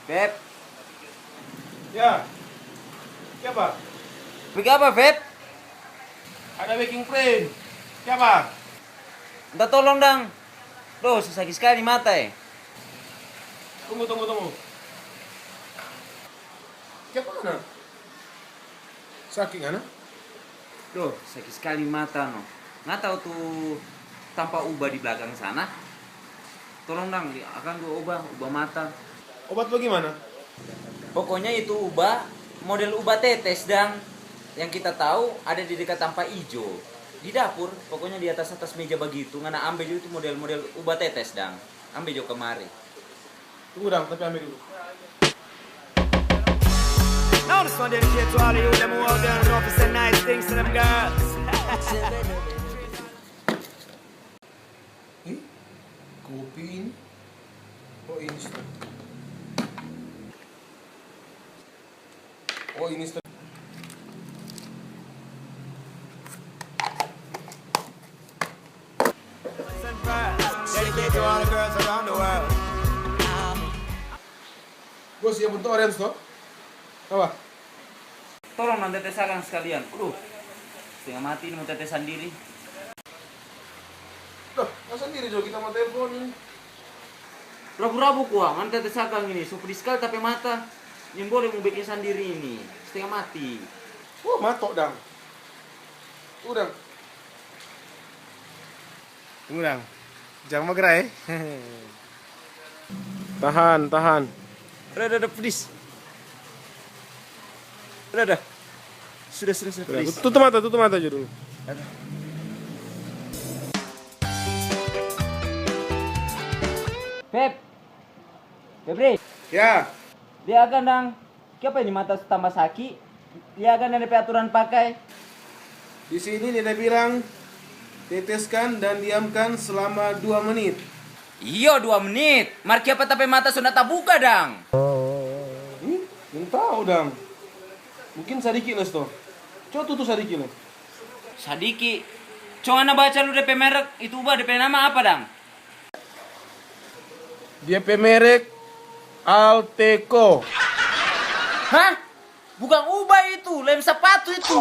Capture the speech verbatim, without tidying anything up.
Beb. Ya. Kiapa? Beking apa, Beb? Ada beking prank. Kiapa? Minta tolong dang. Doh, so saki skali mata e. Tunggu, tunggu, tunggu. Kiapa ngana? Saki ngana? Doh, saki skali mata no. Ngana tau tu tampa uba di blakang sana? Tolong dang, di akang dua uba, uba mata. Obat bagimana? Pokonya itu uba, model uba tetes dang. Yang kita tau ada di dekat tampa ijo. Di dapur, pokonya di atas-atas meja bagitu, ngana ambe jo itu model-model uba tetes dang. Ambe jo kamari. Tunggu dang, tapi ambe dulu. Now this one dedicated to all of you, them who out there and know fi send nice things to them girls. Eh, kopi ini? Oh, ini sudah. Oh, ini sudah. Dedicated to all the girls around the world. Bos, yang bentuk orange to? Apa? Tolong nanti tetes akang sekalian. Aduh, setengah mati ini mo tetes sandiri. Loh, masa sandiri jo kita mo telepon ini? Rabu-rabu kwa, ngana tetes akang ini, so pedis skali ta pe mata. Nimbole mo beking sandiri ini, setengah mati. Oh, mato dang. Udang. Tunggu dang. Jang bagerak e. Tahan, tahan. Ada, ada, ada, pedis. Ada, ada. Sudah, sudah, sudah, pedis. Tutup mata, tutup mata jo dulu. Ada. Beb. Febri. Ya. Lia akang dang. Kiapa ini mata so tamba saki? Lia akang dang de pe aturan pakai. Di sini dia bilang, teteskan dan diamkan selama dua menit. Iyo, dua menit. Mar kiapa ta pe mata so nda tabuka dang? Hmm? Nda tau dang. Mungkin sadiki, Nesto. Coba tutu sadiki, Nesto. Sadiki. Co ngana baca lu de pe merek, itu uba de pe nama apa dang? Dia pe merek Alteco. Hah? Bukang uba itu, lem sapatu itu.